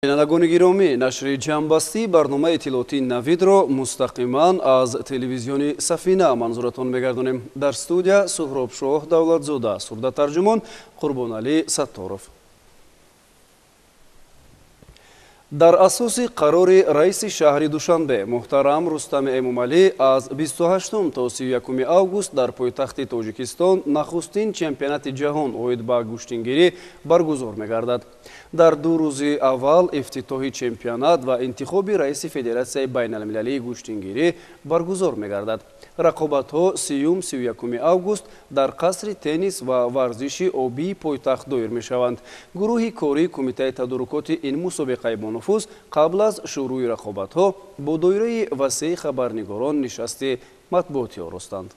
Бинандагони гиромӣ, нашри ҷамъбастии барномаи иттилоотии Навидро мустақиман аз телевизиони Сафина манзуратон мегардонем. Дар студия Суҳробшоҳ Давлатзода, сурдатарҷумон Қурбоналӣ Сатторов. Дар асоси қарори раиси шаҳри Душанбе муҳтарам Рустами Эмомалӣ аз 28 то 31 август дар пойтахти Тоҷикистон нахустин чемпионати ҷаҳон оид ба гӯштингирӣ баргузор мегардад. Дар ду рӯзи аввал ифтитоҳи чемпионат ва интихоби раиси Федератсияи байналмилалии гӯштингирӣ баргузор мегардад. Рақобатҳо 30-31 август дар қасри теннис ва варзиши обии пойтахт доир мешаванд. Гурӯҳи кории кумитаи тадорукоти ин мусобиқаи бонуфуз қабл аз шурӯи рақобатҳо бо доираи васеи хабарнигорон нишасти матбуотӣ оростанд.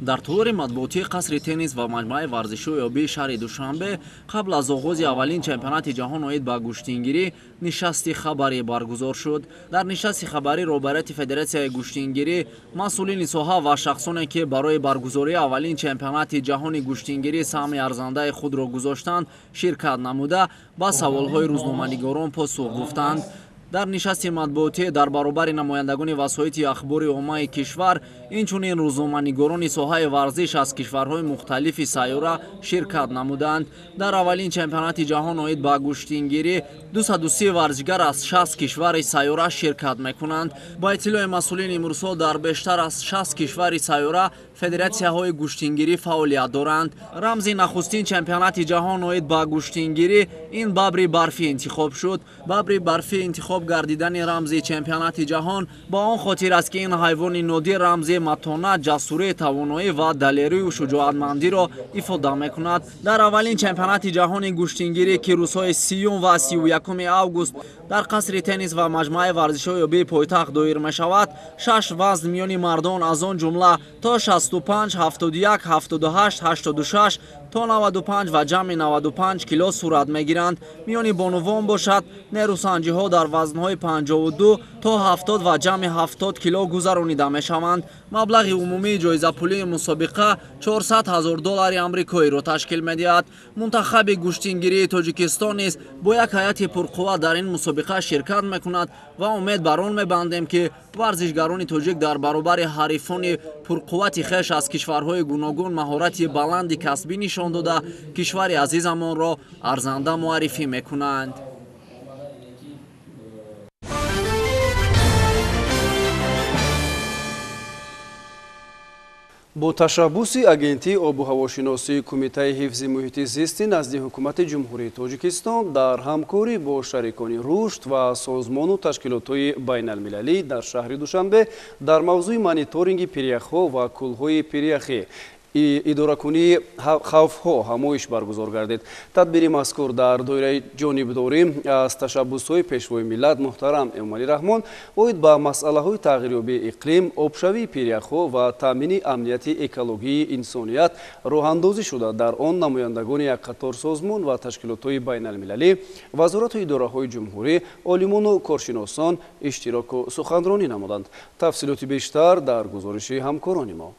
Дар толори матбуотии қасри теннис ва маҷмӯаи варзишии обии шаҳри Душанбе қабл аз оғози аввалин чемпионати ҷаҳон оид ба гӯштингирӣ нишасти хабарӣ баргузор шуд. Дар нишасти хабарӣ роҳбарияти Федератсияи гӯштингирӣ, масъулини соҳа ва шахсоне ки барои баргузории аввалин чемпионати ҷаҳони гӯштингирӣ саҳми арзандаи худро гузоштанд, ширкат намуда ба саволҳои рӯзноманигорон посух гуфтанд. Дар нишасти матбуотӣ дар баробари намояндагони васоити ахбори оммаи кишвар, инчунин рӯзноманигорони соҳаи варзиш аз кишварҳои мухталифи сайёра ширкат намуданд. Дар аввалин чемпионати ҷаҳон оид ба гӯштингирӣ 230 варзишгар аз 60 кишвари сайёра ширкат мекунанд. Ба иттилои масъулин, имрӯзҳо дар бештар аз 60 кишвари сайёра федератсияҳои гӯштингирӣ фаъолият доранд. Рамзи нахустин чемпионати ҷаҳон оид ба гӯштингирӣ ин бабри барфӣ интихоб шуд. Бабри барфӣ интихоб гардидани рамзи чемпионати ҷаҳон ба он хотир аст, ки ин ҳайвони нодир рамзи матонат, ҷасурӣ, тавоноӣ ва далерию шуҷоатмандиро ифода мекунад. Дар аввалин чемпионати ҷаҳони гӯштингирӣ, ки рӯзҳои 30 ва 31 август дар қасри теннис ва маҷмӯаи варзишҳои обии пойтахт доир мешавад, 6 вазн миёни мардон, аз он ҷумла то 65, 71, 78, 86 то 95 ва ҷамъи 95 кило сурат мегиранд. Миёни бонувон бошад, нерӯсанҷиҳо дар вазнҳои 52 то 70 ва ҷамъи 70 кило гузаронида мешаванд. Маблағи умумии ҷоизапулии мусобиқа 400 ҳазор доллари амрикоиро ташкил медиҳад. Мунтахаби гӯштингирии Тоҷикистон низ бо як ҳайати пурқувват дар ин мусобиқа ширкат мекунад ва умед бар он мебандем, ки варзишгарони тоҷик дар баробари ҳарифони пурқуввати хеш аз кишварҳои гуногун маҳорати баланди касбӣ нишон дода, кишвари азизамонро арзанда муаррифӣ мекунанд. Бо ташаббуси Агентии обу ҳавошиносии Кумитаи ҳифзи муҳити зисти назди Ҳукумати Ҷумҳурии Тоҷикистон дар ҳамкорӣ бо шарикони рушд ва созмону ташкилотҳои байналмилалӣ дар шаҳри Душанбе дар мавзӯи мониторинги пиряхҳо ва кӯлҳои пиряхӣ идоракунии хавфҳо ҳамоиш баргузор гардид. Тадбири мазкур дар доираи ҷонибдорӣ аз ташаббусҳои Пешвои миллат муҳтарам Эмомалӣ Раҳмон оид ба масъалаҳои тағйирёбии иқлим, обшавии пиряхҳо ва таъмини амнияти экологии инсоният роҳандозӣ шуда, дар он намояндагони як қатор созмон ва ташкилотҳои байналмилалӣ, вазорату идораҳои ҷумҳурӣ, олимону коршиносон иштироку суханронӣ намуданд. Тафсилоти бештар дар гузориши ҳамкорони мо.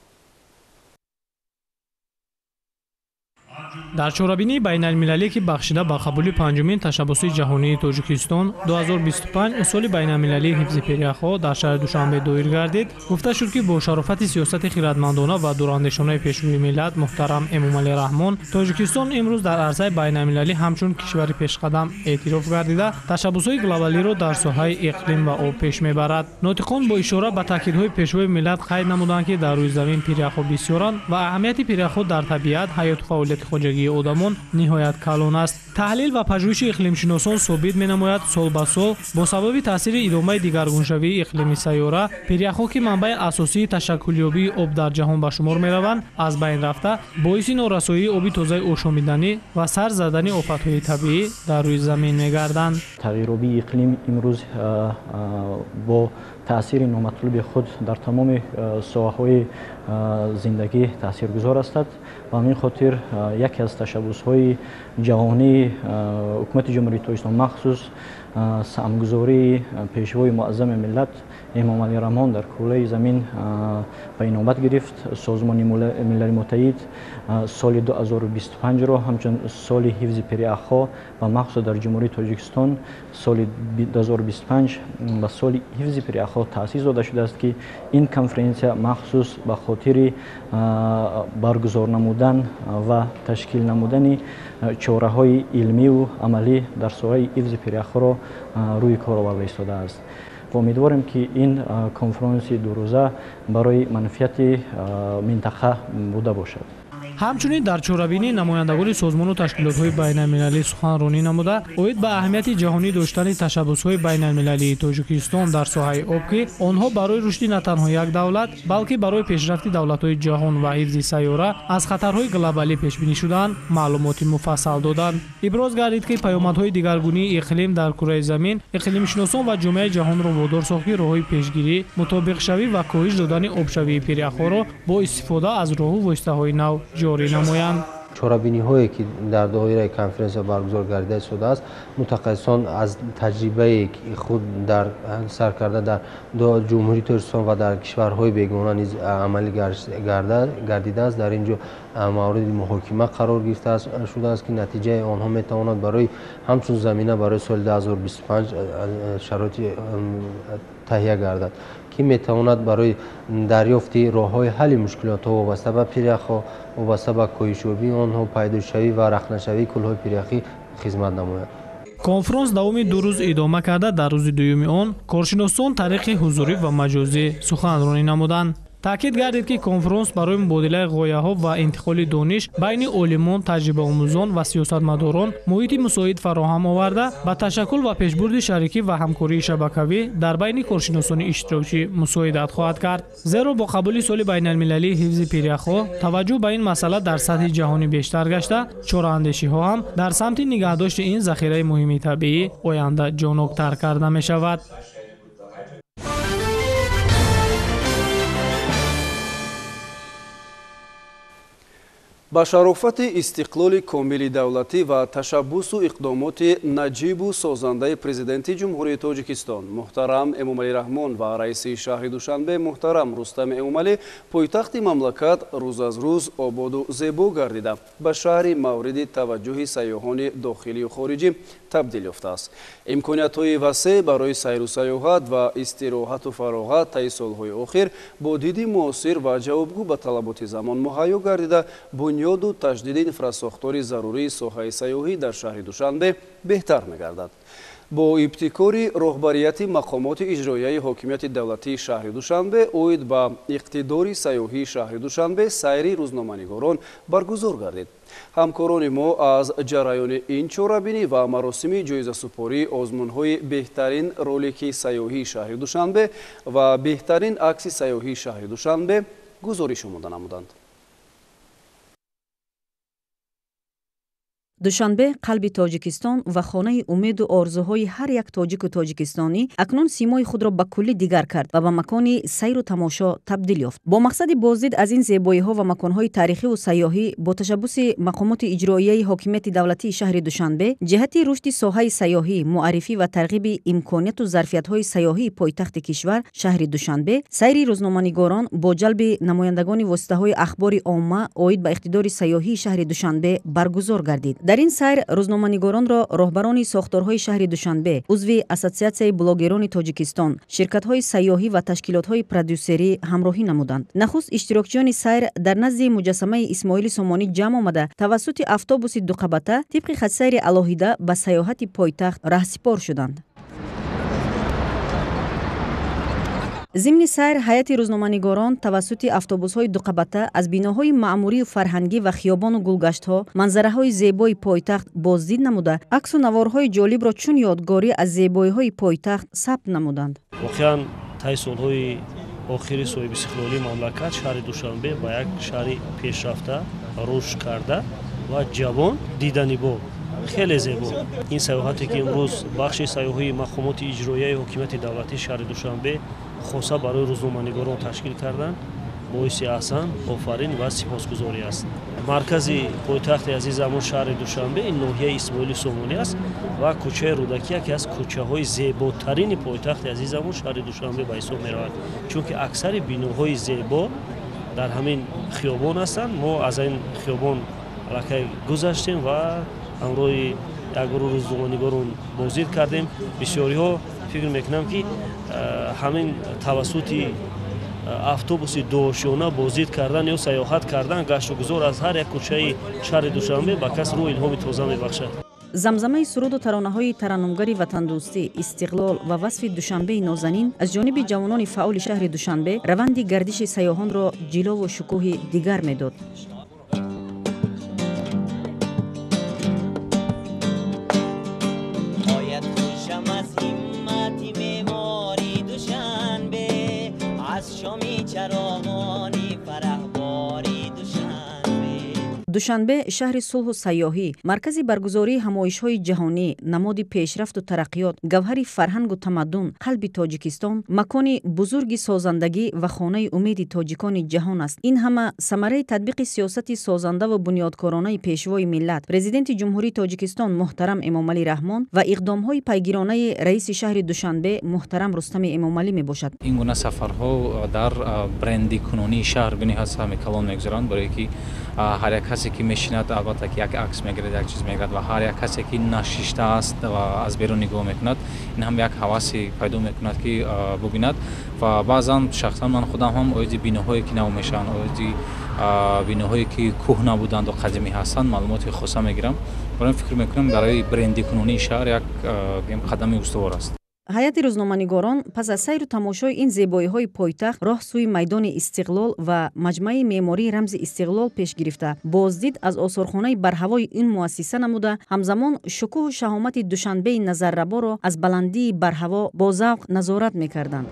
Дар чорабинии байналмилалӣ, ки бахшида ба қабули панҷумин ташаббуси ҷаҳонии Тоҷикистон 2025 соли байналмилалии ҳифзи пиряхҳо дар шаҳри Душанбе доир гардид, гуфта шуд, ки бо шарофати сиёсати хиратмандона ва дурандешонаи Пешвои миллат муҳтарам Эмомалӣ Раҳмон, Тоҷикистон имрӯз дар арсаи байналмилалӣ ҳамчун кишвари пешқадам эътироф гардида, ташаббусҳои глобалиро дар соҳаи иқлим ва об пеш мебарад. Нотиқон бо ишора ба таъкидҳои Пешвои миллат қайд намуданд, ки дар рӯи замин пиряхҳо бисёранд ва аҳамияти пиряхҳо дар табиат, ҳаёту фаъолияти хоҷагии одамон ниҳоят калон аст. Таҳлил ва пажӯҳиши иқлимшиносон собит менамояд, сол ба сол бо сабаби таъсири идомаи дигаргуншавии иқлими сайёра, пиряхҳо, ки манбаи асосии ташаккулёбии об дар ҷаҳон ба шумор мераванд, аз байн рафта, боиси норасоии оби тозаи ошомиданӣ ва сар задани офатҳои табиӣ дар рӯи замин мегарданд. Тағйирёбии иқлим имрӯз бо таъсири номатлуби худ дар тамоми соҳаҳои зиндагӣ таъсиргузор ҳастад. Ба ҳамин хотир яке аз ташаббусҳои ҷаҳонии Ҳукумати Ҷумҳурии Тоҷикистон, махсус саҳмгузории Пешвои Муаззами миллат Эмомалӣ Раҳмон дар кӯлаи замин ба инобат гирифт. Созмони Милали Муттаҳид соли 2025-ро ҳамчун соли ҳифзи пиряхҳо ва махсус дар Ҷумҳурии Тоҷикистон соли 2025 ба соли ҳифзи пиряхҳо таъсис дода шудааст, ки ин конференсия махсус ба хотири баргузор намудан ва ташкил намудани чораҳои илмиву амалӣ дар соҳаи ҳифзи пиряхҳоро рӯи кор оварда истодааст. Ва умедворем, ки ин конфронси дурӯза барои манфиати минтақа буда бошад. Ҳамчунин дар чорабинӣ намояндагони созмону ташкилотҳои байналмилалӣ суханронӣ намуда, оид ба аҳамияти ҷаҳонӣ доштани ташаббусҳои байналмилалии Тоҷикистон дар соҳаи об, ки онҳо барои рушди на танҳо як давлат, балки барои пешрафти давлатҳои ҷаҳон ва ҳифзи сайёра аз хатарҳои глобалӣ пешбинӣ шудаанд, маълумоти муфассал доданд. Иброз гардид, ки паёмадҳои дигаргунии иқлим дар кураи замин иқлимшиносон ва ҷомеаи ҷаҳонро водор сохт, ки роҳҳои пешгирӣ, мутобиқшавӣ ва коҳиш додани обшавии пиряхҳоро бо истифода аз роҳу воситаҳои нав ҷорӣ намоянд. Чорабиниҳое, ки дар доираи конференсия баргузор гардида истодааст, мутахассисон аз таҷрибаи худ дар сар карда дар Ҷумҳурии Тоҷикистон ва дар кишварҳои бегона низ амалӣ гардидааст, дар ин ҷо мавриди муҳокима қарор гирифта шудааст, ки натиҷаи онҳо метавонад барои ҳамчун замина барои соли 2025 шароити таҳия гардад, ки метавонад барои дарёфти роҳҳои ҳалли мушкилотҳо вобаста ба пиряхҳо, вобаста ба коҳишёбии онҳо, пайдошавӣ ва рахнашавии кӯлҳои пиряхӣ хизмат намояд. Конфронс давоми 2 рӯз идома карда, дар рӯзи дуюми он коршиносон тариқи ҳузурӣ ва маҷозӣ суханронӣ намуданд. Таъкид гардид, ки конфронс барои мубодилаи ғояҳо ва интиқоли дониш байни олимон, таҷрибаомӯзон ва сиёсатмадорон муҳити мусоид фароҳам оварда, ба ташаккул ва пешбурди шарикӣ ва ҳамкории шабакавӣ дар байни коршиносони иштирокчӣ мусоидат хоҳад кард. Зеро бо қабули соли байналмилалии ҳифзи пиряхҳо таваҷҷӯҳ ба ин масъала дар сатҳи ҷаҳонӣ бештар гашта, чораандешиҳо ҳам дар самти нигаҳдошти ин захираи муҳими табиӣ оянда ҷоноктар карда мешавад. Ба шарофати истиқлоли комили давлатӣ ва ташаббусу иқдомоти наҷибу созандаи Президенти Ҷумҳурии Тоҷикистон муҳтарам Эмомалӣ Раҳмон ва раиси шаҳри Душанбе муҳтарам Рустам Эмомалӣ, пойтахти мамлакат рӯз аз рӯз ободу зебо гардида, ба шаҳри мавриди таваҷҷӯҳи сайёҳони дохилию хориҷӣ табдил ёфтааст. Имкониятҳои васеъ барои сайру сайёҳат ва истироҳату фароғат таи солҳои охир бо диди муосир ва ҷавобгӯ ба талаботи замон муҳайё гардида, бунёду таҷдиди инфрасохтори зарурии соҳаи сайёҳӣ дар шаҳри Душанбе беҳтар мегардад. Бо ибтикори роҳбарияти мақомоти иҷроияи ҳокимияти давлатии шаҳри Душанбе оид ба иқтидори сайёҳии шаҳри Душанбе сайри рӯзноманигорон баргузор гардид. Ҳамкорони мо аз ҷараёни ин чорабинӣ ва маросими ҷоизасупории озмунҳои беҳтарин ролики сайёҳии шаҳри Душанбе ва беҳтарин акси сайёҳии шаҳри Душанбе гузориш омода намуданд. Душанбе қалби Тоҷикистон ва хонаи умеду орзуҳои ҳар як тоҷику тоҷикистонӣ акнун симои худро ба куллӣ дигар кард ва ба макони сайру тамошо табдил ёфт. Бо мақсади боздид аз ин зебоиҳо ва маконҳои таърихиву сайёҳӣ бо ташаббуси мақомоти иҷроияи ҳокимияти давлатии шаҳри Душанбе ҷиҳати рушди соҳаи сайёҳӣ, муаррифӣ ва тарғиби имконияту зарфиятҳои сайёҳии пойтахти кишвар шаҳри Душанбе сайри рӯзноманигорон бо ҷалби намояндагони воситаҳои ахбори омма оид ба иқтидори сайёҳии шаҳри Душанбе баргузор гардид. Дар ин сайр рӯзноманигоронро роҳбарони сохторҳои шаҳри Душанбе, узви Ассотсиатсияи блогерони Тоҷикистон, ширкатҳои сайёҳӣ ва ташкилотҳои продюсерӣ ҳамроҳӣ намуданд. Нахуст иштирокчиёни сайр дар назди муҷассамаи Исмоили Сомонӣ ҷамъ омада, тавассути автобуси дуқабата тибқи хатсайри алоҳида ба сайёҳати пойтахт раҳсипор шуданд. Зимни сайр ҳайати рӯзноманигорон тавассути автобусҳои дуқабата аз биноҳои маъмурию фарҳангӣ ва хиёбону гулгаштҳо манзараҳои зебои пойтахт боздид намуда, аксу наворҳои ҷолибро чун ёдгорӣ аз зебоиҳои пойтахт сабт намуданд. Воқеан таи солҳои охири соҳибистиқлолии мамлакат шаҳри Душанбе ба як шаҳри пешрафта, рушд карда ва ҷавон диданибоб, хеле зебо. Ин сайёҳате ки имрӯз бахши сайёҳии мақомоти иҷроияи ҳокимияти давлатии шаҳри Душанбе хоса барои рӯзноманигорон ташкил карданд, боиси аҳсан, офарин ва сипосгузорӣ аст. Маркази пойтахти азизамон шаҳри Душанбе ин ноҳияи Исмоили Сомонӣ аст ва кӯчаи Рӯдакӣ яке аз кӯчаҳои зеботарини пойтахти азизамон шаҳри Душанбе ба ҳисоб меравад, чунки аксари биноҳои зебо дар ҳамин хиёбон ҳастанд. Мо аз ин хиёбон аллакай гузаштем ва ҳамроҳи як гурӯҳ рӯзноманигорон боздид кардем. Бисёриҳо фикр мекунам, ки ҳамин тавассути автобуси дуошёна боздид кардан ё сайёҳат кардан, гаштугузор аз ҳар як кӯчаи шаҳри Душанбе ба кас рӯ илҳоми тоза мебахшад. Замзамаи суруду таронаҳои тараннумгари ватандӯстӣ, истиқлол ва васфи Душанбеи нозанин аз ҷониби ҷавонони фаъоли шаҳри Душанбе раванди гардиши сайёҳонро ҷилову шукӯҳи дигар медод. Душанбе шаҳри сулҳу сайёҳӣ, маркази баргузории ҳамоишҳои ҷаҳонӣ, намоди пешрафту тараққиёт, гавҳари фарҳангу тамаддун, қалби Тоҷикистон, макони бузурги созандагӣ ва хонаи умеди тоҷикони ҷаҳон аст. Ин ҳама самараи татбиқи сиёсати созандаву бунёдкоронаи Пешвои миллат, Президенти Ҷумҳурии Тоҷикистон муҳтарам Эмомалӣ Раҳмон ва иқдомҳои пайгиронаи раиси шаҳри Душанбе муҳтарам Рустами Эмомалӣ мебошад. Ин гуна сафарҳо дар брендикунонии шаҳр бениҳоят саҳми калон мегузоранд, барое ки ҳар як касе ки мешинад, албатта ки як акс мегирад, як чиз мегирад, ва ҳар як касе ки нашиштааст ва аз берун нигоҳ мекунад, ин ҳам як ҳавасе пайдо мекунад, ки бубинад. Ва баъзан шахсан ман худам ҳам оиди биноҳое ки нав мешаванд, оиди биноҳое ки кӯҳна буданду қадимӣ ҳастанд, маълумоти хоса мегирам. Барои фикр мекунам, барои брендикунонии шаҳр як қадами устувор аст. Ҳайати рӯзноманигорон пас аз сайру тамошои ин зебоиҳои пойтахт роҳ сӯи майдони Истиқлол ва маҷмааи меъмории рамзи Истиқлол пеш гирифта, боздид аз осорхонаи барҳавои ин муассиса намуда, ҳамзамон шукӯҳу шаҳомати Душанбеи назарраборо аз баландии барҳаво бо завқ назорат мекарданд.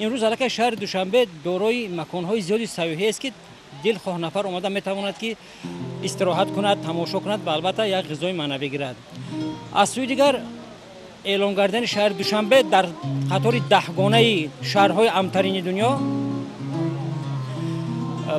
Имрӯз аллакай шаҳри Душанбе дорои маконҳои зиёди сайёҳӣ аст, ки дилхоҳ нафар омада метавонад, ки истироҳат кунад, тамошо кунад ва албатта як ғизои маънавӣ гирад. Аз сӯи дигар, эълон гардани шаҳри Душанбе дар қатори даҳгонаи шаҳрҳои амнтарини дунё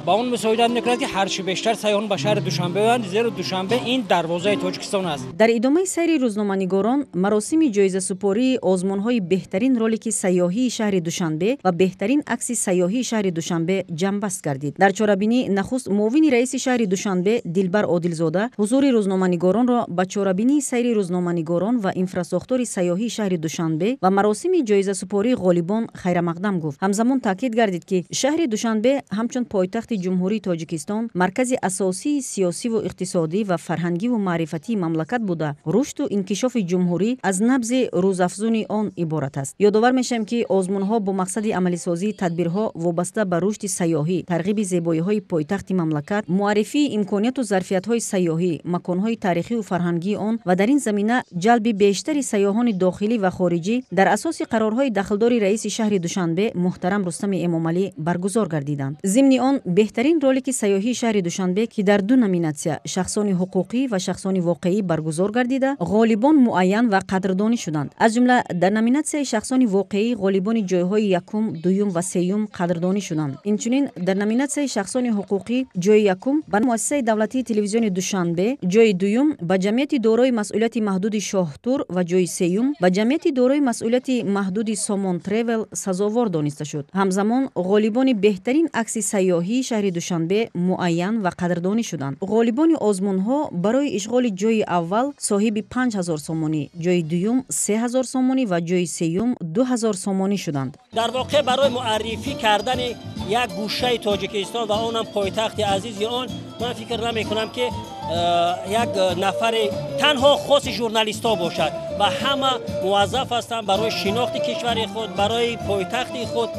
ба он мусоидат мекунад, ки ҳарчи бештар сайёҳон ба шаҳри Душанбе оянд, зеро Душанбе ин дарвозаи Тоҷикистон аст. Дар идомаи сайри рӯзноманигорон маросими ҷоизасупории озмунҳои беҳтарин ролики сайёҳии шаҳри Душанбе ва беҳтарин акси сайёҳии шаҳри Душанбе ҷамъбаст гардид. Дар чорабинӣ нахуст муовини раиси шаҳри Душанбе Дилбар Одилзода ҳузури рӯзноманигоронро ба чорабинии сайри рӯзноманигорон ва инфрасохтори сайёҳии шаҳри Душанбе ва маросими ҷоизасупории ғолибон хайрамақдам гуфт. Ҳамзамон таъкид гардид, ки шаҳри Душанбе ҳамчун пойтахти Ҷумҳурии Тоҷикистон, маркази асосии сиёсиву иқтисодӣ ва фарҳангиву маърифатии мамлакат буда, рушду инкишофи ҷумҳурӣ аз набзи рӯзафзуни он иборат аст. Ёдовар мешавем, ки озмунҳо бо мақсади амалисозии тадбирҳо вобаста ба рушди сайёҳӣ, тарғиби зебоиҳои пойтахти мамлакат, муаррифии имконияту зарфиятҳои сайёҳӣ, маконҳои таърихиву фарҳангии он ва дар ин замина ҷалби бештари сайёҳони дохилӣ ва хориҷӣ дар асоси қарорҳои дахлдори раиси шаҳри Душанбе муҳтарам Рустами Эмомалӣ баргузор гардиданд. Зимни он беҳтарин ролики сайёҳии шаҳри Душанбе, ки дар ду номинатсия шахсони ҳуқуқӣ ва шахсони воқеӣ баргузор гардида, ғолибон муайян ва қадрдонӣ шуданд. Аз ҷумла дар номинатсияи шахсони воқеӣ ғолибони ҷойҳои якум, дуюм ва сеюм қадрдонӣ шуданд. Инчунин дар номинатсияи шахсони ҳуқуқӣ ҷойи якум ба муассисаи давлатии телевизиони Душанбе, ҷойи дуюм ба ҷамъияти дорои масъулияти маҳдуди Шоҳтур ва ҷойи сеюм ба ҷамъияти дорои масъулияти маҳдуди Сомон Тревел сазовор дониста шуд. Ҳамзамон ғолибони беҳтарин акси сайёҳии шаҳри Душанбе муайян ва қадрдонӣ шуданд. Ғолибони озмунҳо барои ишғоли ҷойи аввал соҳиби 5000 сомонӣ, ҷойи дуюм 3000 сомонӣ ва ҷойи сеюм 2000 сомонӣ шуданд. Дар воқеъ барои муаррифӣ кардани як гӯшаи Тоҷикистон ва онам пойтахти азизи он, ман фикр намекунам, ки як нафари танҳо хоси журналистҳо бошад ва ҳама муваззаф ҳастанд барои шинохти кишвари худ, барои пойтахти худ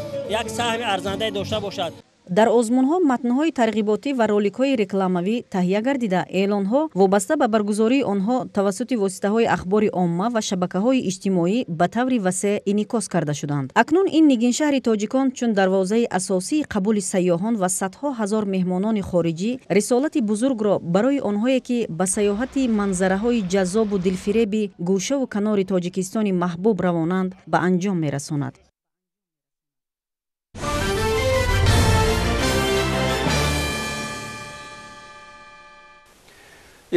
як саҳми арзандае дошта бошад. Дар озмунҳо матнҳои тарғиботӣ ва роликҳои рекламавӣ таҳия гардида, эълонҳо вобаста ба баргузории онҳо тавассути воситаҳои ахбори омма ва шабакаҳои иҷтимоӣ ба таври васеъ инъикос карда шуданд. Акнун ин нигиншаҳри тоҷикон чун дарвозаи асосии қабули сайёҳон ва садҳо ҳазор меҳмонони хориҷӣ рисолати бузургро барои онҳое, ки ба сайёҳати манзараҳои ҷаззобу дилфиреби гӯшаву канори Тоҷикистони маҳбуб равонанд, ба анҷом мерасонад.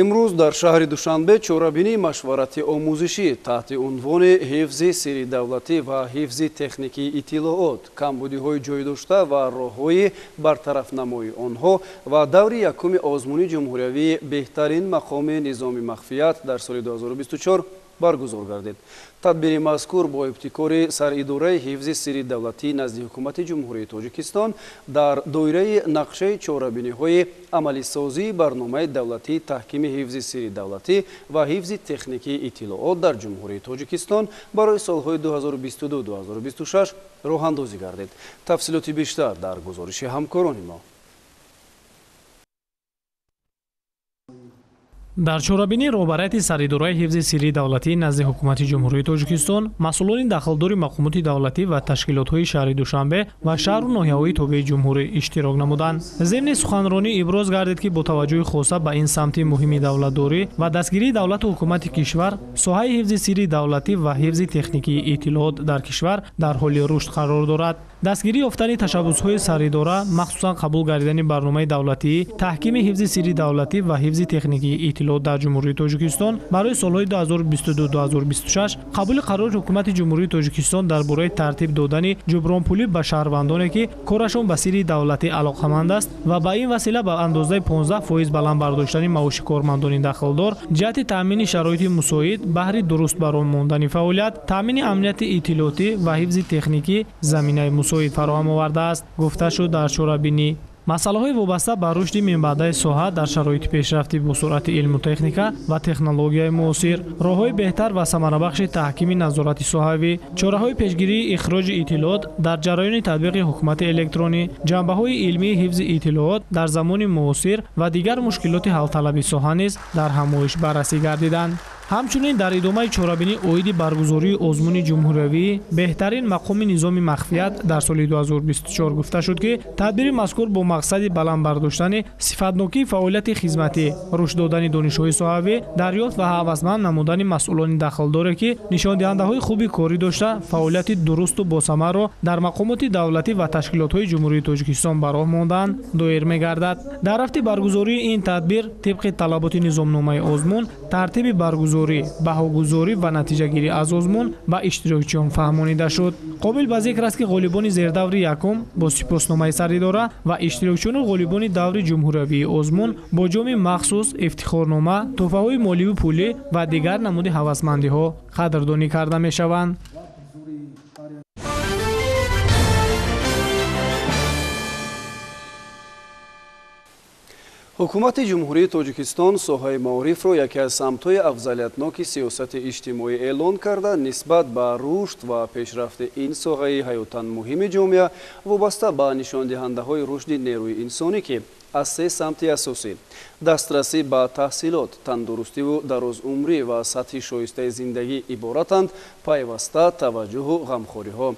Имрӯз дар шаҳри Душанбе чорабинии машварати омӯзишӣ таҳти унвони ҳифзи сирри давлатӣ ва ҳифзи техникии иттилоот, камбудиҳои ҷойдошта ва роҳҳои бартарафнамоии онҳо ва даври якуми озмуни ҷумҳуриявии беҳтарин мақоми низоми махфият дар соли 2024 баргузор гардид. Тадбири мазкур бо ибтикори саридораи ҳифзи сирри давлатӣ назди ҳукумати Ҷумҳурии Тоҷикистон дар доираи нақшаи чорабиниҳои амалисозии барномаи давлатии таҳкими ҳифзи сирри давлатӣ ва ҳифзи техникии иттилоот дар Ҷумҳурии Тоҷикистон барои солҳои 2022-2026 роҳандозӣ гардид. Тафсилоти бештар дар гузориши ҳамкорони мо. Дар чорабинии роҳбарияти саридораи ҳифзи сирри давлатӣ назди ҳукумати Ҷумҳурии Тоҷикистон масъулони дахлдори мақомоти давлатӣ ва ташкилотҳои шаҳри Душанбе ва шаҳру ноҳияҳои тобеи ҷумҳурӣ иштирок намуданд. Зимни суханронӣ иброз гардид, ки бо таваҷҷӯҳи хоса ба ин самти муҳими давлатдорӣ ва дастгирии давлату ҳукумати кишвар, соҳаи ҳифзи сирри давлатӣ ва ҳифзи техникии иттилоот дар кишвар дар ҳоли рушд қарор дорад. Дастгирӣ ёфтани ташаббусҳои саридора, махсусан қабул гардидани барномаи давлатии таҳкими ҳифзи сирри давлатӣ ва ҳифзи техникии иттилоот дар Ҷумҳурии Тоҷикистон барои солҳои 2022-2026, қабули қарори ҳукумати Ҷумҳурии Тоҷикистон дар бораи тартиб додани ҷубронпулӣ ба шаҳрвандоне, ки корашон ба сирри давлатӣ алоқаманд аст ва ба ин васила ба андозаи 15% баланд бардоштани маоши кормандони дахлдор ҷиҳати таъмини шароити мусоид баҳри дуруст барон мондани фаъолият, таъмини амнияти иттилоотӣ ва ҳифзи техникӣ заминаи мусоид фароҳам овардааст, гуфта шуд дар чорабинӣ. Масъалаҳои вобаста ба рушди минбаъдаи соҳа дар шароити пешрафти босуръати илму техника ва технологияи муосир, роҳҳои беҳтар ва самарабахши таҳкими назорати соҳавӣ, чораҳои пешгирии ихроҷи иттилоот дар ҷараёни татбиқи ҳукумати электронӣ, ҷанбаҳои илмии ҳифзи иттилоот дар замони муосир ва дигар мушкилоти ҳалталаби соҳа низ дар ҳамоиш баррасӣ гардиданд. Ҳамчунин дар идомаи чорабинӣ оиди баргузории озмуни ҷумҳуриявии беҳтарин мақоми низоми махфият дар соли 2024 гуфта шуд, ки тадбири мазкур бо мақсади баланд бардоштани сифатнокии фаъолияти хизматӣ, рушд додани донишҳои соҳавӣ, дарёфт ва ҳавасманд намудани масъулони дахлдоре, ки нишондиҳандаҳои хуби корӣ дошта, фаъолияти дурусту босамарро дар мақомоти давлатӣ ва ташкилотҳои Ҷумҳурии Тоҷикистон ба роҳ мондаанд, доир мегардад. Дар рафти баргузории ин тадбир тибқи талаботи низомномаи озмун, тартиби баргузорӣ, баҳогузорӣ ва натиҷагирӣ аз озмун ба иштирокчиён фаҳмонида шуд. Қобил ба зикр аст, ки ғолибони зердаври якум бо сипосномаи саридора ва иштирокчиёну ғолибони даври ҷумҳуриявии озмун бо ҷоми махсус, ифтихорнома, тӯҳфаҳои моливу пулӣ ва дигар намуди ҳавасмандиҳо қадрдонӣ карда мешаванд. Ҳукумати Ҷумҳурии Тоҷикистон соҳаи маорифро яке аз самтҳои афзалиятноки сиёсати иҷтимоӣ эълон карда, нисбат ба рушд ва пешрафти ин соҳаи ҳаётан муҳими ҷомеа вобаста ба нишондиҳандаҳои рушди нерӯи инсонӣ, ки аз се самти асосӣ дастрасӣ ба таҳсилот, тандурустиву дарозумрӣ ва сатҳи шоистаи зиндагӣ иборатанд, пайваста таваҷҷӯҳу ғамхориҳо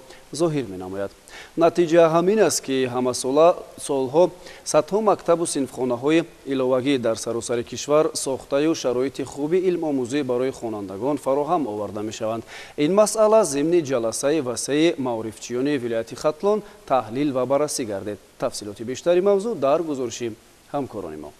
зоҳир менамояд. Натиҷа ҳамин аст, ки ҳамасола солҳо садҳо мактабу синфхонаҳои иловагӣ дар саросари кишвар сохтаю шароити хуби илмомӯзӣ барои хонандагон фароҳам оварда мешаванд. Ин масъала зимни ҷаласаи васеи маорифчиёни вилояти Хатлон таҳлил ва баррасӣ гардид. Тафсилоти бештари мавзӯъ дар гузориши ҳамкорони мо.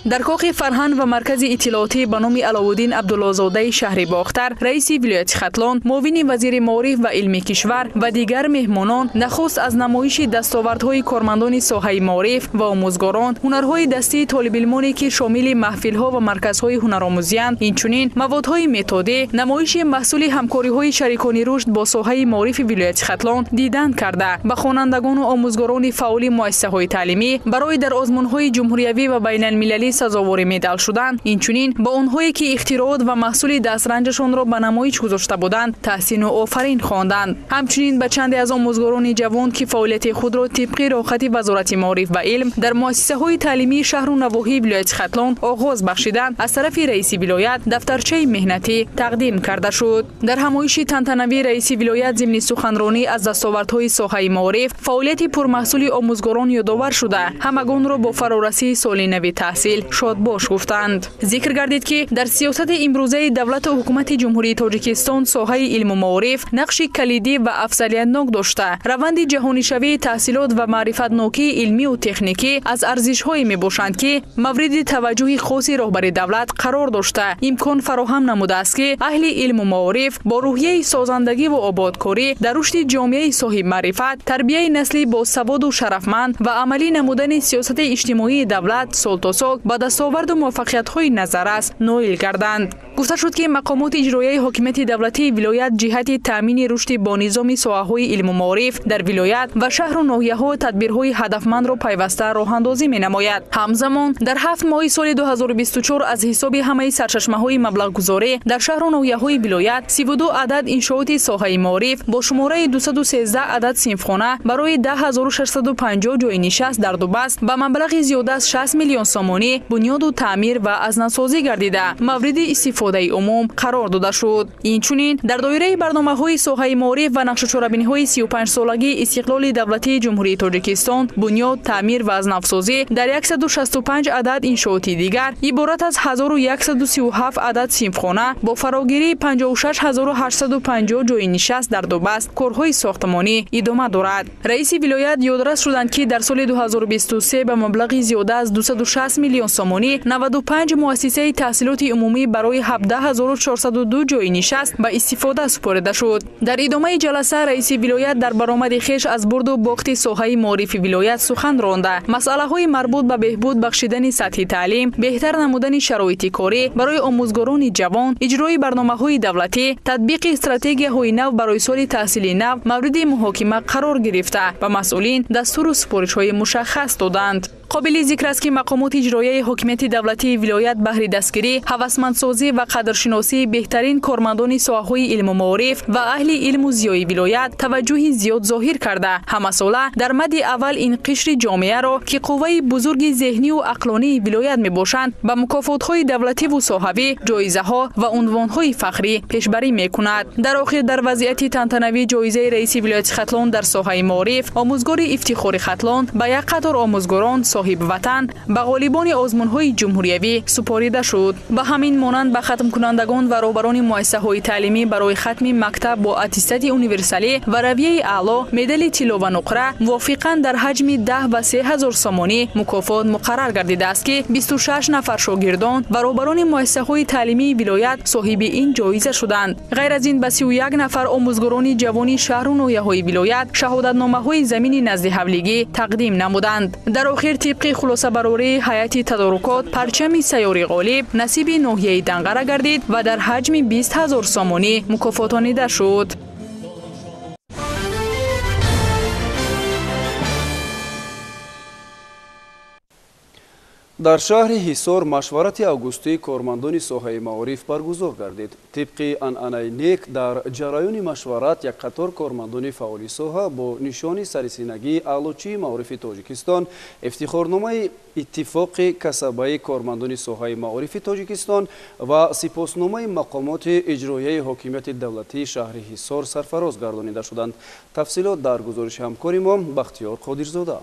Дар коқи фарҳанг ва маркази иттилоотӣ ба номи Аловуддин Абдуллозодаи шаҳри Бохтар, раиси вилояти Хатлон, муовини вазири маориф ва илми кишвар ва дигар меҳмонон нахуст аз намоиши дастовардҳои кормандони соҳаи маориф ва омӯзгорон, ҳунарҳои дастии толибилмоне, ки шомили маҳфилҳо ва марказҳои ҳунаромӯзиянд, инчунин маводҳои методӣ, намоиши маҳсули ҳамкориҳои шарикони рушд бо соҳаи маорифи вилояти Хатлон дидан карда, ба хонандагону омӯзгорони фаъоли муассисаҳои таълимӣ барои дар озмунҳои ҷумҳуриявӣ ва байналмилалӣ сазовори медал шуданд, инчунин ба онҳое ки ихтироот ва маҳсули дастранҷашонро ба намоиш гузошта буданд, таҳсину офарин хонданд. Ҳамчунин ба чанде аз омӯзгорони ҷавон, ки фаъолияти худро тибқи роҳхати Вазорати маориф ва илм дар муассисаҳои таълимии шаҳру навоҳии вилояти Хатлон оғоз бахшиданд, аз тарафи раиси вилоят дафтарчаи меҳнатӣ тақдим карда шуд. Дар ҳамоиши тантанавӣ раиси вилоят зимни суханронӣ аз дастовардҳои соҳаи маориф, фаъолияти пурмаҳсули омӯзгорон ёдовар шуда, ҳамагонро бо фарорасии соли нави таҳсил шодбош гуфтанд. Зикр гардид, ки дар сиёсати имрӯзаи давлату ҳукумати Ҷумҳурии Тоҷикистон соҳаи илму маориф нақши калидӣ ва афзалиятнок дошта, раванди ҷаҳонишавии таҳсилот ва маърифатнокии илмию техникӣ аз арзишҳое мебошанд, ки мавриди таваҷҷӯҳи хоси роҳбари давлат қарор дошта, имкон фароҳам намудааст, ки аҳли илму маориф бо рӯҳияи созандагиву ободкорӣ дар рушди ҷомеаи соҳибмаърифат, тарбияи насли босаводу шарафманд ва амалӣ намудани сиёсати иҷтимоии давлат сол то сол ба дастоварду муваффақиятҳои назаррас ноил гарданд. Гуфта шуд, ки мақомоти иҷроияи ҳокимияти давлатии вилоят ҷиҳати таъмини рушди бонизоми соҳаҳои илму маориф дар вилоят ва шаҳру ноҳияҳо тадбирҳои ҳадафмандро пайваста роҳандозӣ менамояд. Ҳамзамон дар 7 моҳи соли 2024 аз ҳисоби ҳамаи сарчашмаҳои маблағгузорӣ дар шаҳру ноҳияҳои вилоят 32 адад иншооти соҳаи маориф бо шумораи 213 адад синфхона барои 10650 ҷойи нишаст дар Дубаст ба маблағи зиёда аз 60 миллион сомонӣ бунёду таъмир ва азнавсозӣ гардида, мавриди истифодаи умум қарор дода шуд. Инчунин дар доираи барномаҳои соҳаи маориф ва нақшачорабиниҳои 35-солагии истиқлоли давлатии Ҷумҳурии Тоҷикистон бунёд, таъмир ва азнавсозӣ дар 165 адад иншооти дигар иборат аз 1137 адад синфхона бо фарогирии 56850 ҷойи нишаст дар Дубаст корҳои сохтмонӣ идома дорад. Раиси вилоят ёдрас шуданд, ки дар соли 2023 ба маблағи зиёда аз 260 миллион сомонӣ 95 муассисаи таҳсилоти умумӣ барои 17402 ҷойи нишаст ба истифода супорида шуд. Дар идомаи ҷаласа раиси вилоят дар баромади хеш аз бурду бохти соҳаи маорифи вилоят сухан ронда, масъалаҳои марбут ба беҳбуд бахшидани сатҳи таълим, беҳтар намудани шароити корӣ барои омӯзгорони ҷавон, иҷрои барномаҳои давлатӣ, татбиқи стратегияҳои нав барои соли таҳсили нав мавриди муҳокима қарор гирифта ба масъулин дастуру супоришҳои мушаххас доданд. Қобили зикр аст, ки мақомоти иҷроияи ҳокимияти давлатии вилоят баҳри дастгирӣ, ҳавасмандсозӣ ва қадршиносии беҳтарин кормандони соҳаҳои илму маориф ва аҳли илму зиёи вилоят таваҷҷӯҳи зиёд зоҳир карда, ҳамасола дар мадди аввал ин қишри ҷомеаро, ки қувваи бузурги зеҳнию ақлонии вилоят мебошанд, ба мукофотҳои давлативу соҳавӣ, ҷоизаҳо ва унвонҳои фахрӣ пешбарӣ мекунад. Дар охир дар вазъияти тантанавӣ ҷоизаи раиси вилояти Хатлон дар соҳаи маориф, омӯзгори ифтихори Хатлон ба як қатор омӯзгорон соҳибватан ба ғолибони озмунҳои ҷумҳуриявӣ супорида шуд. Ба ҳамин монанд ба хатмкунандагон ва роҳбарони муассисаҳои таълимӣ барои хатми мактаб бо аттестати универсалӣ ва равияи аъло медали тилло ва нуқра мувофиқан дар ҳаҷми 10 ва 3 ҳазор сомонӣ мукофот муқаррар гардидааст, ки 26 нафар шогирдон ва роҳбарони муассисаҳои таълимии вилоят соҳиби ин ҷоиза шуданд. Ғайр аз ин ба 31 нафар омӯзгорони ҷавони шаҳру ноҳияҳои вилоят шаҳодатномаҳои замини назди ҳавлигӣ тақдим намуданд. Дар охир тибқи хулосабарории ҳайати тадорукот парчами сайёри ғолиб насиби ноҳияи Данғара гардид ва дар ҳаҷми 20 ҳазор сомонӣ мукофотонида шуд. Дар шаҳри Ҳисор машварати августии кормандони соҳаи маориф баргузор гардид. Тибқи анъанаи нек дар ҷараёни машварат як қатор кормандони фаъоли соҳа бо нишони сарисинагии аълочии маорифи Тоҷикистон, ифтихорномаи иттифоқи касабаи кормандони соҳаи маорифи Тоҷикистон ва сипосномаи мақомоти иҷроияи ҳокимияти давлатии шаҳри Ҳисор сарфароз гардонида шуданд. Тафсилот дар гузориши ҳамкори мо Бахтиёр Қодирзода.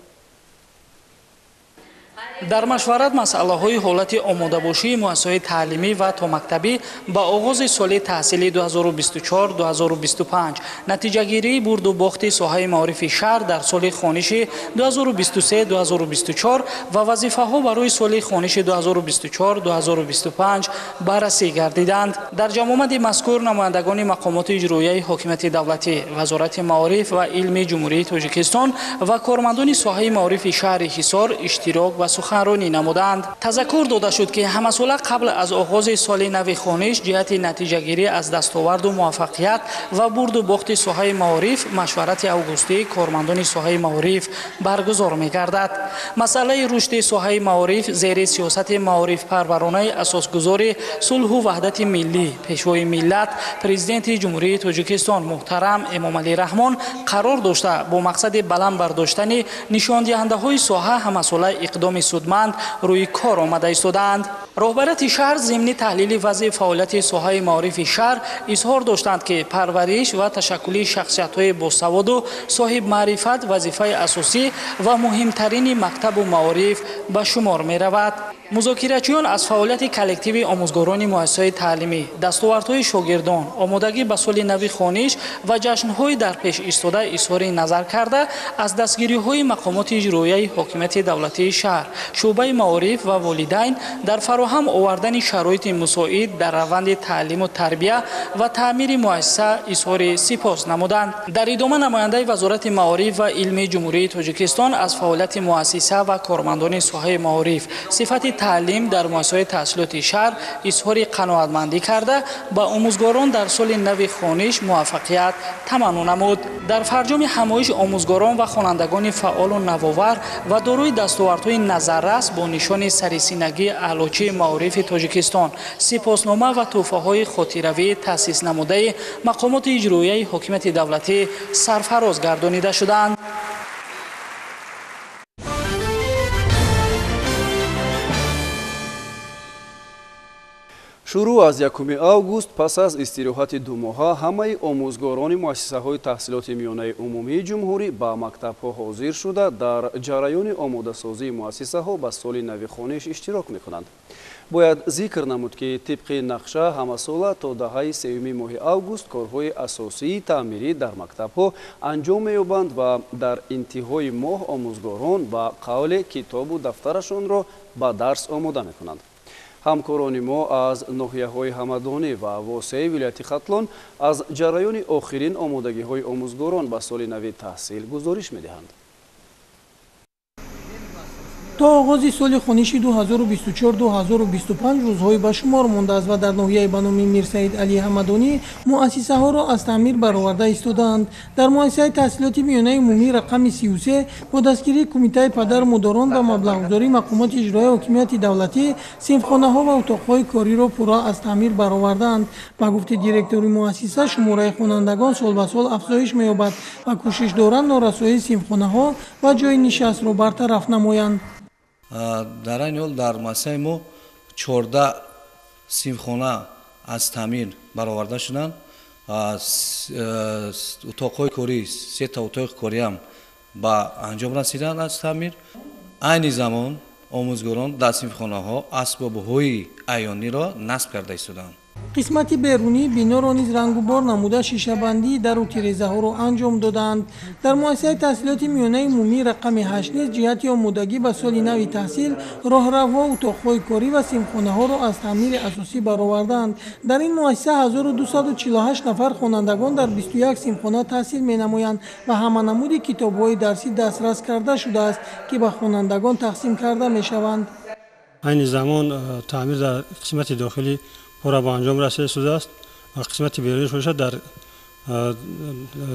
Дар машварат масъалаҳои ҳолати омодабошии муассисаҳои таълимӣ ва томактабӣ ба оғози соли таҳсили 2024-2025, натиҷагирии бурду бохти соҳаи маорифи шаҳр дар соли хониши 2023-2024 ва вазифаҳо барои соли хониши 2024-2025 баррасӣ гардиданд. Дар ҷамъомади мазкур намояндагони мақомоти иҷроияи ҳокимияти давлатӣ, Вазорати маориф ва илми Ҷумҳурии Тоҷикистон ва кормандони соҳаи маорифи шаҳри Ҳисор иштирок ва суханронӣ намуданд. Тазаккур дода шуд, ки ҳамасола қабл аз оғози соли нави хониш ҷиҳати натиҷагирӣ аз дастоварду муваффақият ва бурду бохти соҳаи маориф машварати августии кормандони соҳаи маориф баргузор мегардад. Масъалаи рушди соҳаи маориф зери сиёсати маорифпарваронаи асосгузори сулҳу ваҳдати миллӣ, пешвои миллат, президенти Ҷумҳурии Тоҷикистон муҳтарам Эмомалӣ Раҳмон қарор дошта, бо мақсади баланд бардоштани нишондиҳандаҳои соҳа ҳамасола иқдоми судманд рӯи кор омада истодаанд. Роҳбарияти шаҳр зимни таҳлили вазъи фаъолияти соҳаи маорифи шаҳр изҳор доштанд, ки парвариш ва ташаккули шахсиятҳои босаводу соҳибмаърифат вазифаи асосӣ ва муҳимтарини мактабу маориф ба шумор меравад. Музокирачиён аз фаъолияти коллективи омӯзгорони муассисаҳои таълимӣ, дастовардҳои шогирдон, омодагӣ ба соли нави хониш ва ҷашнҳои дар пеш истода изҳори назар карда, аз дастгириҳои мақомоти иҷроияи ҳокимияти давлатии шаҳр, шӯъбаи маориф ва волидайн дар фароҳам овардани шароити мусоид дар раванди таълиму тарбия ва таъмири муассиса изҳори сипос намуданд. Дар идома намояндаи Вазорати маориф ва илми Ҷумҳурии Тоҷикистон аз фаъолияти муассиса ва кормандони соҳаи маориф, сифати таълим дар муассисаҳои таҳсилоти шаҳр изҳори қаноатмандӣ карда, ба омӯзгорон дар соли нави хониш муваффақият таманно намуд. Дар фарҷоми ҳамоиш омӯзгорон ва хонандагони фаъолу навовар ва дорои дастовардҳои назаррас бо нишони сарисинагии аълочии маорифи Тоҷикистон, сипоснома ва тӯҳфаҳои хотиравӣ таъсис намудаи мақомоти иҷроияи ҳокимияти давлатӣ сарфароз гардонида шуданд. Шурӯъ аз 1 август пас аз истироҳати думоҳа ҳамаи омӯзгорони муассисаҳои таҳсилоти миёнаи умумии ҷумҳурӣ ба мактабҳо ҳозир шуда, дар ҷараёни омодасозии муассисаҳо ба соли нави хониш иштирок мекунанд. Бояд зикр намуд, ки тибқи нақша ҳамасола то даҳаи сеюми моҳи август корҳои асосии таъмирӣ дар мактабҳо анҷом меёбанд ва дар интиҳои моҳ омӯзгорон ба қавле китобу дафтарашонро ба дарс омода мекунанд. Ҳамкорони мо аз ноҳияҳои Ҳамадонӣ ва Восеи вилояти Хатлон аз ҷараёни охирин омодагиҳои омӯзгорон ба соли нави таҳсил гузориш медиҳанд. То оғози соли хониши 2024-2025 рӯзҳои ба шумор мондааст ва дар ноҳияи ба номи Мирсаид Алӣ Ҳамадонӣ муассисаҳоро аз таъмир бароварда истодаанд. Дар муассисаи таҳсилоти миёнаи умумӣ рақами 33 бо дастгирии Кумитаи падару модарон ва маблағгузории мақомоти иҷроияи ҳокимияти давлатӣ синфхонаҳо ва утоқҳои кориро пурра аз таъмир баровардаанд. Ба гуфти директори муассиса, шумораи хонандагон сол ба сол афзоиш меёбад ва кӯшиш доранд норасоии синфхонаҳо ва ҷойи нишастро бартараф намоянд. Дар айни ҳол дар муассисаи мо 14 синфхона аз таъмир бароварда шуданд. Утоқҳои корӣ, сета утоқи кориам ба анҷом расиданд аз таъмир. Айни замон омӯзгорон дар синфхонаҳо асбобҳои аёниро насб карда истодаанд. Қисмати берунии биноро низ рангубор намуда, шишабандии дару тирезаҳоро анҷом додаанд. Дар муассисаи таҳсилоти миёнаи умумии рақами 8 низ ҷиҳати омодагӣ ба соли нави таҳсил роҳравҳо, утоқҳои корӣ ва синфхонаҳоро аз таъмири асосӣ баровардаанд. Дар ин муассиса 1248 нафар хонандагон дар 21 синфхона таҳсил менамоянд ва ҳама намуди китобҳои дарсӣ дастрас карда шудааст, ки ба хонандагон тақсим карда мешаванд. Айни замон таъмир дар қисмати дохилӣ пурра ба анҷом расида шудааст ва қисмати беруниш бошад дар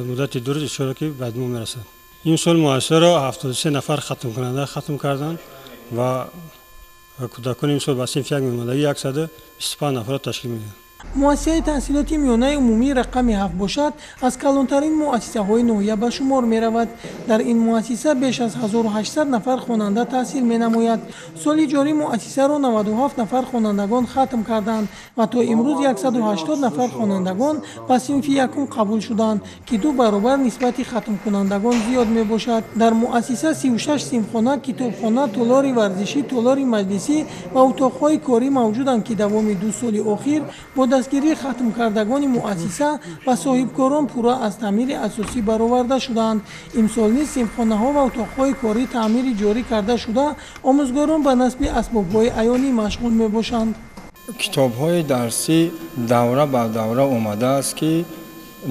муддати 2 рӯз иншоалло ки ба итмом мерасад. Имсол муассисаро 73 нафар хатмкунанда хатм карданд ва кӯдакони имсол ба синфи як мемондагӣ 125 нафарро ташкил медиҳанд. Муассисаи таҳсилоти миёнаи умумии рақами 7 бошад, аз калонтарин муассисаҳои ноҳия ба шумор меравад. Дар ин муассиса беш аз 1800 нафар хонанда таҳсил менамояд. Соли ҷорӣ муассисаро 97 нафар хонандагон хатм карданд ва то имрӯз 180 нафар хонандагон ба синфи якум қабул шуданд, ки 2 баробар нисбати хатмкунандагон зиёд мебошад. Дар муассиса 36 синфхона, китобхона, толори варзишӣ, толори маҷлисӣ ва утоқҳои корӣ мавҷуданд, ки давоми 2 соли охир бо дастгирии хатмкардагони муассиса ва соҳибкорон пурра аз таъмири асосӣ бароварда шудаанд. Имсол низ синфхонаҳо ва утоқҳои корӣ таъмири ҷорӣ карда шуда, омӯзгорон ба насби асбобҳои аёнӣ машғул мебошанд. Китобҳои дарсӣ давра ба давра омадааст, ки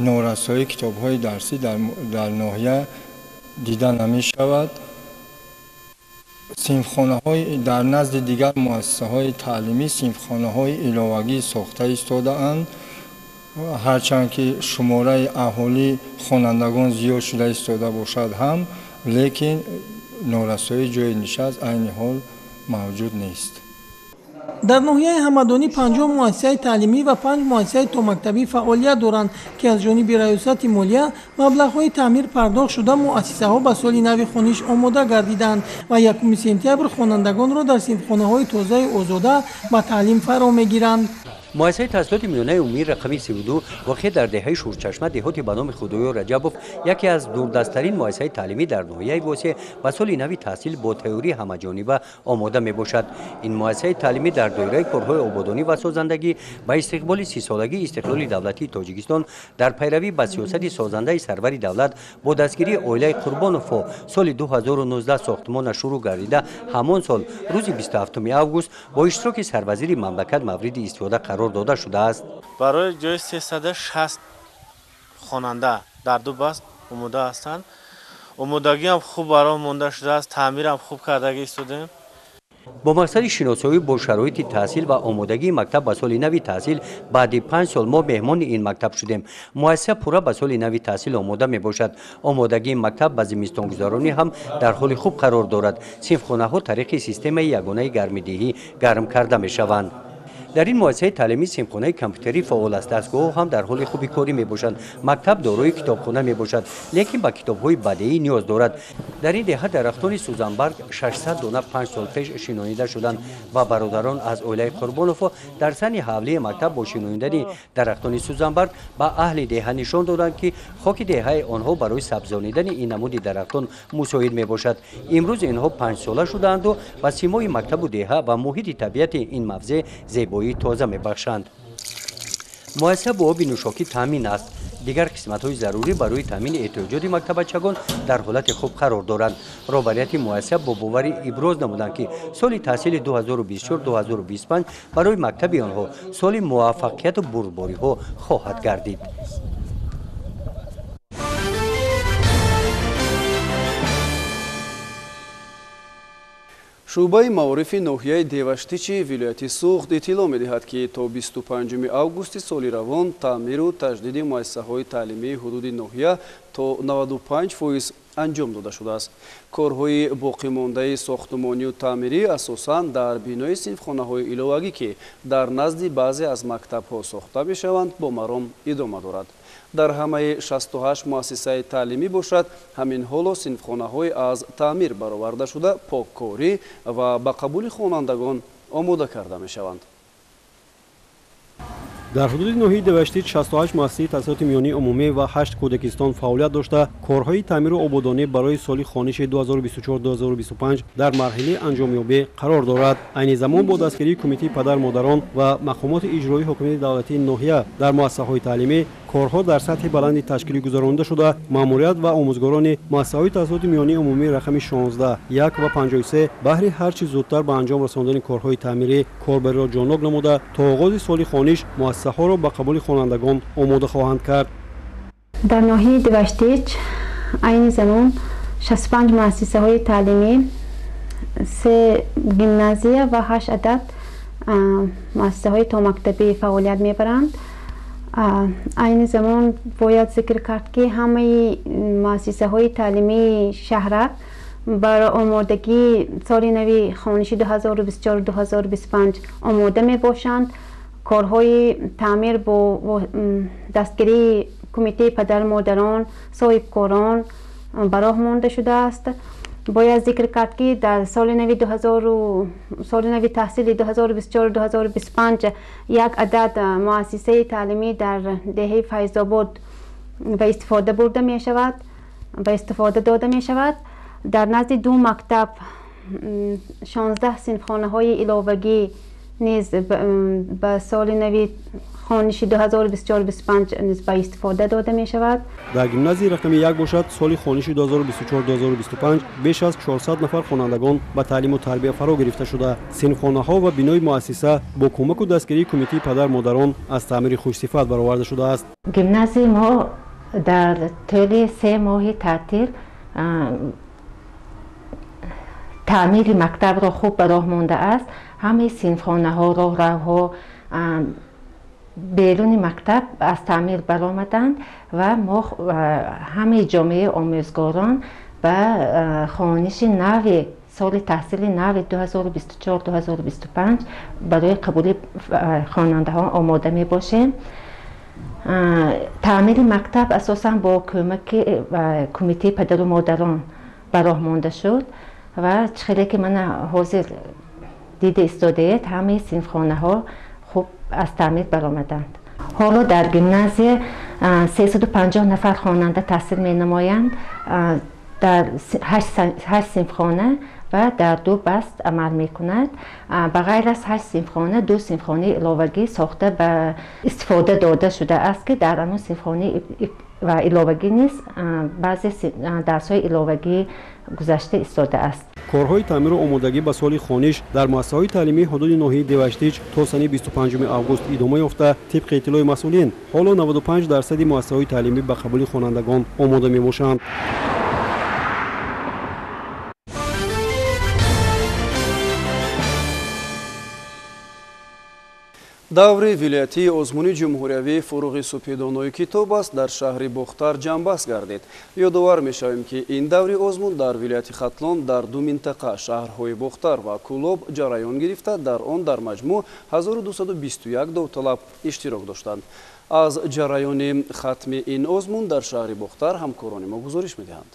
норасоии китобҳои дарсӣ дар ноҳия дида намешавад. Синфхонаҳои дар назди дигар муассисаҳои таълимӣ синфхонаҳои иловагӣ сохта истодаанд. Ҳарчанд ки шумораи аҳолӣ хонандагон зиёд шуда истода бошад ҳам, лекин норасоии ҷойи нишаст айни ҳол мавҷуд нест. Дар ноҳияи Ҳамадонӣ 50 муассисаи таълимӣ ва 5 муассисаи томактабӣ фаъолият доранд, ки аз ҷониби раёсати молия маблағҳои таъмир пардохт шуда муассисаҳо ба соли нави хониш омода гардиданд ва 1 сентябр хонандагонро дар синфхонаҳои тозаи озода ба таълим фаро мегиранд. Муассисаи таҳсилоти миёнаи умумии рақами 32 воқеъ дар деҳаи Шурчашма, деҳоти ба номи Худоёр Раҷабов, яке аз дурдасттарин муассисаи таълимӣ дар ноҳияи Восеъ ба соли нави таҳсил бо тайёрии ҳамаҷониба омода мебошад. Ин муассисаи таълимӣ дар доираи корҳои ободонӣ ва созандагӣ ба истиқболи 30-солагии истиқлоли давлатии Тоҷикистон дар пайравӣ ба сиёсати созандаи сарвари давлат бо дастгирии оилаи Қурбоновҳо соли 2019 сохтмонаш шурӯъ гардида, ҳамон сол рӯзи 27 август бо иштироки сарвазири мамлакат мавриди истифода қарор дода шудааст. Барои ҷои 360 хонанда дар ду баст омода ҳастанд. Омодагиам хуб барои монда шудааст, таъмирам хуб кардагӣ истодем. Бо мақсади шиносоӣ бо шароити таҳсил ва омодагии мактаб ба соли нави таҳсил баъди 5 сол мо меҳмони ин мактаб шудем. Муассиса пурра ба соли нави таҳсил омода мебошад. Омодагии мактаб ба зимистонгузаронӣ ҳам дар ҳоли хуб қарор дорад. Синфхонаҳо тариқи системаи ягонаи гармидиҳӣ гарм карда мешаванд. Дар ин муассисаи таълимӣ синфхонаи компютерӣ фаъол аст. Дастгоҳҳо ҳам дар ҳоли хуби корӣ мебошанд. Мактаб дорои китобхона мебошад, лекин ба китобҳои бадеӣ ниёз дорад. Дар ин деҳа дарахтони сӯзанбарг 600 дона 5 сол пеш шинонида шуданд ва бародарон аз оилаи Қурбоновҳо дар сани ҳавлии мактаб бо шинонидани дарахтони сӯзанбарг ба аҳли деҳа нишон доданд, ки хоки деҳаи онҳо барои сабзонидани ин намуди дарахтон мусоид мебошад. Имрӯз инҳо 5 сола шудаанду ба симои мактабу деҳа ва муҳити табиати ин мавзеъ зебоии тоза мебахшанд. Муассиса бо оби нӯшокӣ таъмин аст. Дигар қисматҳои зарурӣ барои таъмини эҳтиёҷоти мактабачагон дар ҳолати хуб қарор доранд. Роҳбарияти муассиса бо боварӣ иброз намуданд, ки соли таҳсили 2024-2025 барои мактаби онҳо соли муваффақияту бурдбориҳо хоҳад гардид. Шӯъбаи маорифи ноҳияи Деваштичи вилояти Суғд иттилоъ медиҳад, ки то 25 августи соли равон таъмиру таҷдиди муассисаҳои таълимии ҳудуди ноҳия то 95% анҷом дода шудааст. Корҳои боқимондаи сохтумонию таъмирӣ асосан дар бинои синфхонаҳои иловагӣ, ки дар назди баъзе аз мактабҳо сохта мешаванд, бо маром идома дорад. Дар ҳамаи 68 муассисаи таълимӣ бошад, ҳамин ҳоло синфхонаҳои аз таъмир бароварда шуда поккорӣ ва ба қабули хонандагон омода карда мешаванд. Дар ҳудуди ноҳияи Деваштич 68 муассисаи таҳсилоти миёнаи умумӣ ва 8 кӯдакистон фаъолият дошта, корҳои таъмиру ободонӣ барои соли хониши 2024-2025 дар марҳилаи анҷомёбӣ қарор дорад. Айни замон бо дастгирии кумитаи падар-модарон ва мақомоти иҷроии ҳукумати давлатии ноҳия дар муассисаҳои таълимӣ корҳо дар сатҳи баланди ташкилӣ гузаронида шуда, маъмурият ва омӯзгорони муассисаҳои таҳсилоти миёнаи умумӣ рақами 16, 1 ва 53 баҳри ҳарчи зудтар ба анҷом расондани корҳои таъмирӣ корбариро ҷоннок намуда, то оғози соли хониш муассисаҳоро ба қабули хонандагон омода хоҳанд кард. Дар ноҳияи Деваштич айни замон 65 муассисаҳои таълимӣ, 3 гимназия ва 8 адад муассисаҳои томактабӣ фаъолият мебаранд. Айни замон бояд зикр кард, ки ҳамаи муассисаҳои таълимии шаҳрак барои омодагии соли нави хониши 2024-2025 омода мебошанд. Корҳои таъмир бо дастгирии кумитаи падару-модарон, соҳибкорон ба роҳ монда шудааст. Бояд зикр кард, ки дар соли нави таҳсили 2024-2025 як адад муассисаи таълимӣ дар деҳаи Файзобод ба истифода бурда мешавад, ба истифода дода мешавад. Дар назди ду мактаб 16 синфхонаҳои иловагӣ низ ба соли нави хониши 2024-25 низ ба истифода дода мешавад. Дар гимназияи рақами 1 бошад, соли хониши 2024-2025 беш аз 400 нафар хонандагон ба таълиму тарбия фаро гирифта шуда, синфхонаҳо ва бинои муассиса бо кӯмаку дастгирии кумитаи падар-модарон аз таъмири хушсифат бароварда шудааст. Гимназияи мо дар тӯли 3 моҳи таътил Таъмири мактабро хуб ба роҳ мондааст. Ҳамаи синфхонаҳо, роҳравҳо, беруни мактаб аз таъмир баромаданд ва мо ҳамаи ҷомеаи омӯзгорон ба хониши нави соли таҳсили нави 2024-2025 барои қабули хонандаҳо омода мебошем. Таъмири мактаб асосан бо кӯмаки кумитаи падару модарон ба роҳ монда шуд ва чӣ хеле ки мана ҳозир дида истодаед, ҳамаи синфхонаҳо хуб аз таъмир баромаданд. Ҳоло дар гимназия 350 нафар хонанда таҳсил менамоянд, дар 8 синфхона ва дар 2 баст амал мекунад. Ба ғайр аз 8 синфхона, 2 синфхонаи иловагӣ сохта ба истифода дода шудааст, ки дар он синфхонаи ва иловагӣ низ баъзе дарсҳои иловагӣ гузашта истодааст. Корҳои таъмиру омодагӣ ба соли хониш дар муассисаҳои таълимии ҳудуди ноҳияи Деваштич то санаи 25 август идома ёфта, тибқи иттилои масъулин, ҳоло 95% муассисаҳои таълимӣ ба қабули хонандагон омода мебошанд. Даври вилоятии озмуни ҷумҳуриявии фуруғи супедонои китоб аст дар шаҳри Бохтар ҷамъбаст гардид. Ёдовар мешавем, ки ин даври озмун дар вилояти Хатлон дар ду минтақа, шаҳрҳои Бохтар ва Кӯлоб ҷараён гирифта, дар он дар маҷмӯъ 1221 довталаб иштирок доштанд. Аз ҷараёни хатми ин озмун дар шаҳри Бохтар ҳамкорони мо гузориш медиҳанд.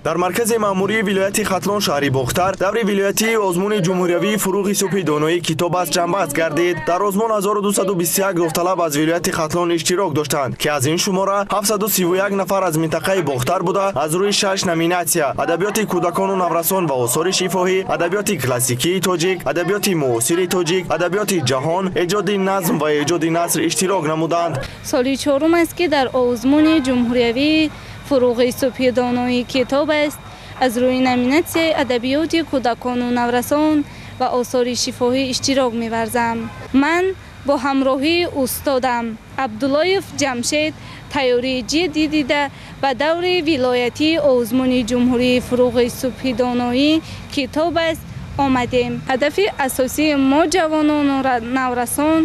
Дар маркази маъмурии вилояти Хатлон шаҳри Бохтар даври вилоятии озмуни ҷумҳуриявии фуруғи субҳи доноии китоб аст ҷамъбаст гардид. Дар озмун 1221 довталаб аз вилояти Хатлон иштирок доштанд, ки аз ин шумора 731 нафар аз минтақаи Бохтар буда, аз рӯи 6 номинатсия: адабиёти кӯдакону наврасон ва осори шифоҳӣ, адабиёти классикии тоҷик, адабиёти муосири тоҷик, адабиёти ҷаҳон, эҷоди назм ва эҷоди наср иштирок намуданд. Соли чорум аст, ки дар озмуни ҷумҳуриявии фуруғи субҳи доноии китоб аст аз рӯи номинатсияи адабиёти кӯдакону наврасон ва осори шифоҳӣ иштирок меварзам. Ман бо ҳамроҳии устодам Абдуллоев Ҷамшед тайёрии ҷиддӣ дида ба даври вилоятии озмуни ҷумҳурии фуруғи субҳи доноии китоб аст омадем. Ҳадафи асосии мо ҷавонону наврасон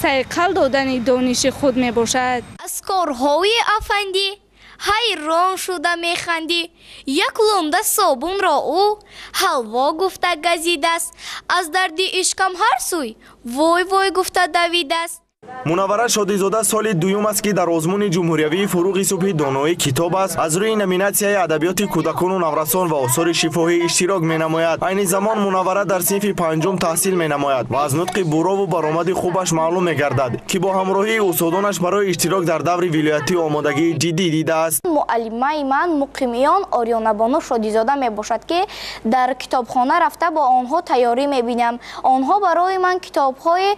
сайқал додани дониши худ мебошад. Аз корҳои афандӣ ҳайрон шуда механдӣ, як лумда собунро ӯ ҳалво гуфта газидааст, аз дарди ишкам ҳар сӯй вой вой гуфта давидааст. Мунаввара Шодизода соли дуюм аст, ки дар озмуни ҷумҳуриявии фуруғи субҳи доноии китоб аст аз рӯи номинатсияи адабиёти кӯдакону наврасон ва осори шифоҳӣ иштирок менамояд. Айни замон Мунаввара дар синфи панҷум таҳсил менамояд ва аз нутқи бурову баромади хубаш маълум мегардад, ки бо ҳамроҳии устодонаш барои иштирок дар даври вилоятӣ омодагии ҷиддӣ дидааст. Муаллимаи ман Муқимиён Орёнабону Шодизода мебошад, ки дар китобхона рафта бо онҳо тайёрӣ мебинам. Онҳо барои ман китобҳои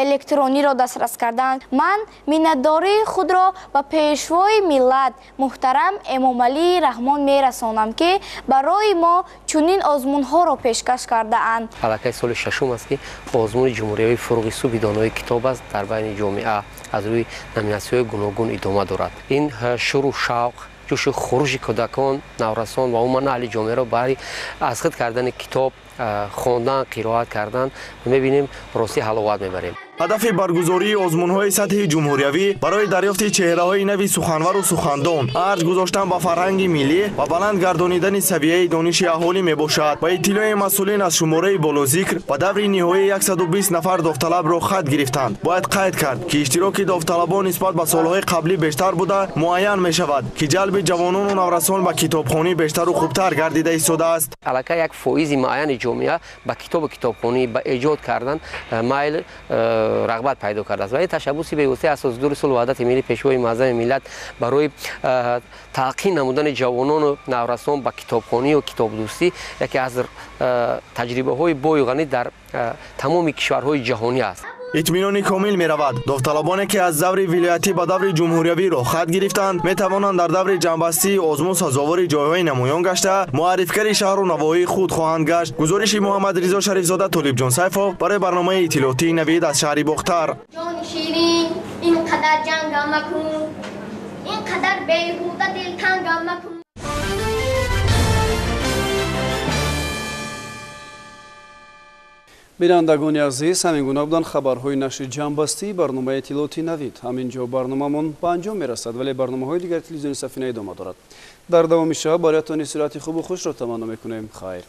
электрониро дастрас карданд. Ман миннатдории худро ба пешвои миллат муҳтарам Эмомалӣ Раҳмон мерасонам, ки барои мо чунин озмунҳоро пешкаш кардаанд. Аллакай соли шашум аст, ки озмуни ҷумҳуриявии фуруғи субҳи доноии китоб аст дар байни ҷомеа аз рӯи номинатсияҳои гуногун идома дорад. Ин шуру шавқ, ҷӯшу хурӯши кӯдакон, наврасон ва умуман аҳли ҷомеаро барои аз худ кардани китоб, хондан, қироат кардан мебинем, рости ҳаловат мебарем. Ҳадафи баргузории озмунҳои сатҳи ҷумҳуриявӣ барои дарёфти чеҳраҳои нави суханвару сухандон, арҷ гузоштан ба фарҳанги миллӣ ва баланд гардонидани савияи дониши аҳолӣ мебошад. Ба иттилои масъулин аз шумораи болозикр ба даври ниҳоии 120 нафар довталабро хат гирифтанд. Бояд қайд кард, ки иштироки довталабон нисбат ба солҳои қаблӣ бештар буда, муайян мешавад, ки ҷалби ҷавонону наврасон ба китобхонӣ бештару хубтар гардида истодааст. Аллакай як фоизи муайяни ҷомеа ба китобу китобхонӣ, ба эҷод кардан майл рағбат пайдо кардааст ва ин ташаббуси бевоситаи асосгузори сулҳу ваҳдати миллӣ, пешвои муаззами миллат барои талқин намудани ҷавонону наврасон ба китобхонию китобдӯстӣ яке аз таҷрибаҳои бою ғанӣ дар тамоми кишварҳои ҷаҳонӣ аст. Итминони комил меравад, довталабоне ки аз даври вилоятӣ ба даври ҷумҳуриявӣ роҳхат гирифтанд, метавонанд дар даври ҷамъбастии озмун сазовори ҷойҳои намоён гашта, муаррифгари шаҳру навоҳии худ хоҳанд гашт. Гузориши Муҳаммадризо Шарифзода, Толибҷон Сайфов барои барномаи иттилоотии Навид аз шаҳри Бохтар. Ҷони ширин, ин қадар ҷангам макун, ин қадар беҳуда дилтангам макун. Бинандагони азиз, ҳамин гуна буданд хабарҳои нашри ҷамъбастии барномаи иттилооти Навид. Ҳамин ҷо барномамон ба анҷом мерасад, вале барномаҳои дигари телевизиони Сафина идома дорад. Дар давоми шаб бароятон истироҳати хубу хушро таманно мекунем. Хайр.